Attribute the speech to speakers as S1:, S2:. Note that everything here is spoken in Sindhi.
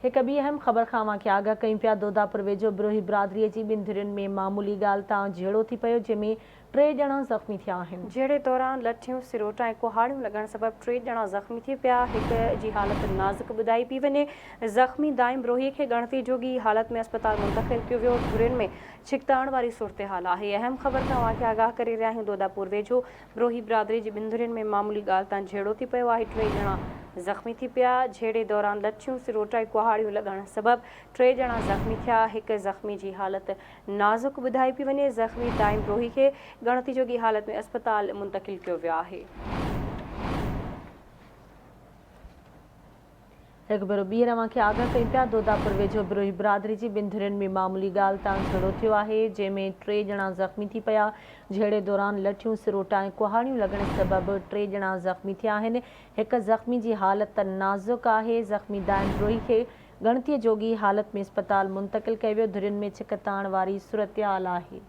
S1: هڪ ٻي اهم خبر کان اوهان کي آگاهه ڪيون پيا، دوداپور ويجهو بروهي برادري جي ٻن ڌرين ۾ معمولي ڳالهه تان جهيڙو ٿي پيو، جنهن ۾ ٽي ڄڻا زخمي ٿيا آهن.
S2: جهيڙي دوران لٺيون، سروٽا ۽ ڪهاڙيون لڳڻ سبب ٽي ڄڻا زخمي ٿي پيا، هڪ جي حالت نازڪ ٻڌائي پئي وڃي، زخمي دائم بروهي کي ڳڻتي جوڳي حالت ۾ اسپتال منتقل ڪيو ويو، ڌرين ۾ ڇڪتاڻ واري صورتحال آهي، اهم خبر کان اوهان کي آگاهه ڪري رهيا آهيون، دوداپور ويجهو بروهي برادري جي ٻن ڌرين ۾ معمولي ڳالهه تان جهيڙو ٿي پيو آهي، ٽي ڄڻا زخمي ٿي پيا، جهيڙي دوران لٺيون، سروٽا ۽ ڪهاڙيون لڳڻ سبب ٽي ڄڻا زخمي ٿيا، هڪ زخمي جي حالت نازڪ ٻڌائي پئي وڃي، زخمي دائم بروهي کي ڳڻتي جوڳي حالت ۾ اسپتال منتقل ڪيو ويو آهي.
S1: هڪ ڀيرو ٻيهر اوهان کي آگاهه ڪيون پيا، دوداپور ويجهو بروهي برادري جي ٻن ڌرين ۾ معمولي ڳالهه تان جهيڙو ٿيو آهي، جنهن ۾ ٽي ڄڻا زخمي ٿي پيا، جهيڙي دوران لٺيون، سروٽا ۽ ڪهاڙيون لڳڻ سبب ٽي ڄڻا زخمي ٿيا آهن، هڪ زخمي جي حالت نازڪ آهي، زخمي دائم بروهي کي ڳڻتي جوڳي حالت ۾ اسپتال منتقل ڪيو ويو، ڌرين ۾ ڇڪتاڻ واري صورتحال آهي.